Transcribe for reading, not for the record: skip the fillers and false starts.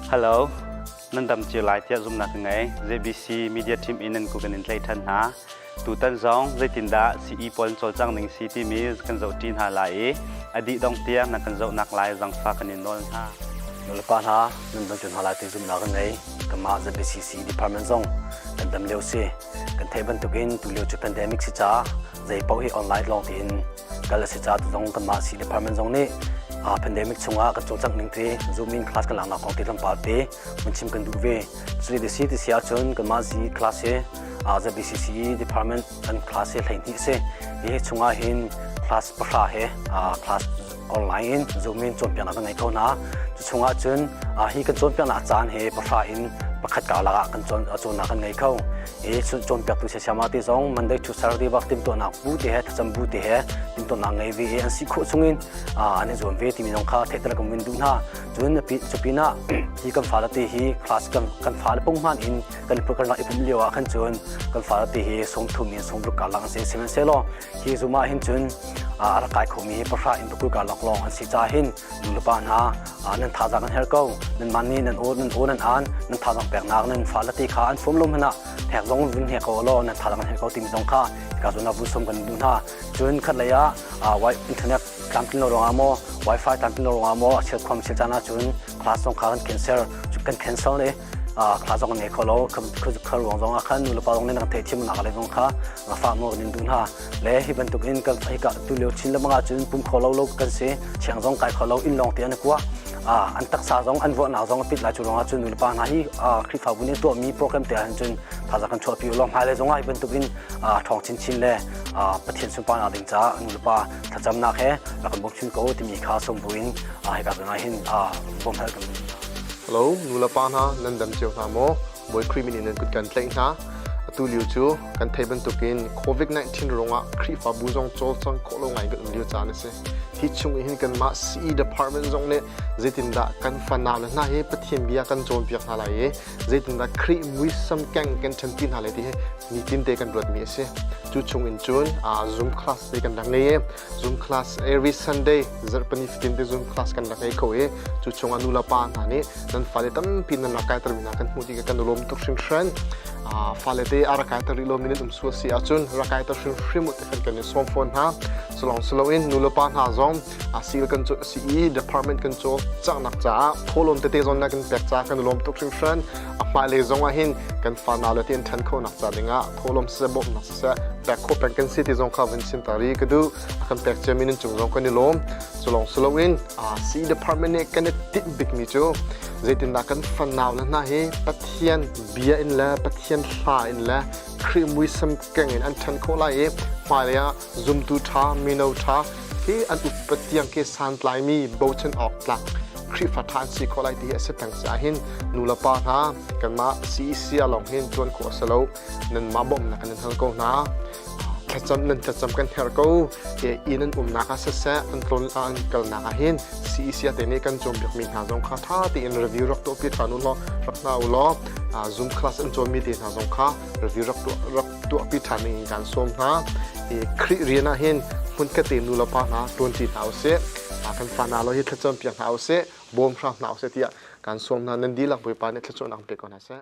Hello, nan dam cio lai tiah zumhnak ka ngei. ZBC Media Team in nan ku kan in tlaih ṭhan hna. Tutan zong zeitindah CE pawl an cawlcang ning si timi kan zohṭi hna lai i a dih dong tiang nan kan zohnak lai zangfah kan in nawl hna. Nulepa hna nan dam cio hna lai ti zumhnak ka ngei. Kanmah ZBCC department zong kan dam lio si. Kan theih bantukin tulio cu pandemic si caah zei paoh hi online lawng tiin kal a si caah zong kanmah si department zong nih pandemic chungah kan cawlcangh ning ti Zoom in class kan laknak kong te tlawmpal te mun chim kan duh ve. Cu ti si ti si ahcun kanmah Z class hi ZBCC department an class hi 12 si. Hi chungah hin class 10 he class online in Zoom in cawnpiaknak kan ngei kho hna. Cu chungah cun hi kan cawnpiaknak caan he 10 in 1 karlak ah kan cawnnak kan ngei kho. Hi cawnpiaktu siasiama te zong Monday to Saturday bak timhtuahnak bu te he thlacam bu te he timhtuahnak ngei ve i an si khawh chungin an i zuam ve timi zong kha theihter kan vun duh hna. Cun cu pinah hi kan fale te hi class kan kan fale punghman in kan kan rak i pumh lio ah khan cun kan fale te hi 30 in 60 karlak an si. Sihmanhsehlaw hi Zoom ah hin cun a rak kai khomi hi 10 in 20 karlak lawng an si caah hin nulepa hna nan thazaang kan herh ko. Nanmah nih nan aw nan aw nan aan nan thazaang peknak nan fale te kha an fom lo hmanh ah hek zong vun hek ko law nan thazaang kan herh ko timi zong kha ka zawn ah vun som kan duh hna. Cun khat lei ah internet tlamtlin lo ruangah maw wifi tlamtlin lo ruangah maw a chiat khom chiat caan ahcun class zong kha kan cancel kan cancel i class zong kan ngei kho lo. Kha ruang zong ah khan nulepa zong nih nan theihthiam nak le zong kha fah maw kan in duh hna le hi bantuk in kan hika tu lio chin lengmang ahcun pum kho lo lo kan si chiang zong kai kho lo inn lawng te an kua an taksa zong an vuahnak zong a pit lai cu ruangah cun nulepa hna hi Khrihfabu nih tuahmi program te ahhin cun thazaang kan chuahpi u law hmailei zong ah hi bantuk in ṭhawng chinchin le Pathian sunparnak ding caah nulepa thlacamnak he rak kan bawm chin ko timi kha sawm buin hika zawn ah hin bawmhhal kan Hello, nulepa hna nan dam cio hna maw? Bawi Khrih min in nan kut kan tlaih hna. Atu lio cu kan theih bantukin COVID-19 ruangah Khrihfabu zong cawlcang khawh lo ngai kan um lio caan a si. Hi chung in hin kanmah CE department zong nih zeitindah kan fanau le hna hi Pathian bia kan cawnpiak hna lai i zeitindah Khrih muisam keng kan ṭhanpi hna lai ti hi nitin te kan ruatmi a si. Cu chung in cun Zoom class te kan rak ngei i Zoom class every Sunday zarhpini fatin te Zoom class kan rak ngei kho i cu chungah nu le pa hna nih nan fale tampi nan rak kaiter mi hna kan hmuh tikah kan i lawm tuk hringhran. Fale te a rak kaiter rih lomi nan um sual si ahcun rak kaiter hrimhrim u ti kan kan i sawm fawn hna. Sulong siloin nu le pa hna zong sil kan cu si i department kan caw cangnak caah thawlawm tete zawn na kan pek caah kan i lawm tuk hringhran. A hmailei zong ah hin kan fanau le ti an ṭhan khonak ca dingah thawlawm siseh bawmhnak siseh pek khawh peng kan si ti zong kha vun chim ta ri ka duh. A kan pek ciami nan cung zong kan i lawm. Culong siloin CE department nih kan i tinh bikmi cu zeitindah kan fanau le hna hi Pathian bia in le Pathian hla in le Khrih muisam keng in an ṭhan khawh lai i hmailei ah zumtu ṭha mino ṭha hi an upat tiang khi santlaimi bochan awk tlak Khrihfa ṭha an si khawh lai ti hi a si peng caah hin nu le pa hna kanmah CEC ah lawng hin ṭuan khawh a si lo. Nanmah bawmhnak kan in hal ko hna. Thlacam nan thlacam kan herh ko. Inn an umnak ah siseh an tlawn an kalnak ah hin CEC te nih kan cawnpiakmi hna zong kha ṭha tein review rak tuahpi ṭhan u law rak hna u law Zoom class an cawnmi te hna zong kha review rak tuah rak tuahpi ṭhan ding in kan sawm hna. Khrih rian ah hin hmunkhat te nu le pa hna ṭuanṭi hna usih. Kan fa hna lo hi thlacam piak hna usih, bawm hram hna usih tiah kan sawm hna. Nan dihlak Bawipa nih thluachuahnak pe ko hna seh.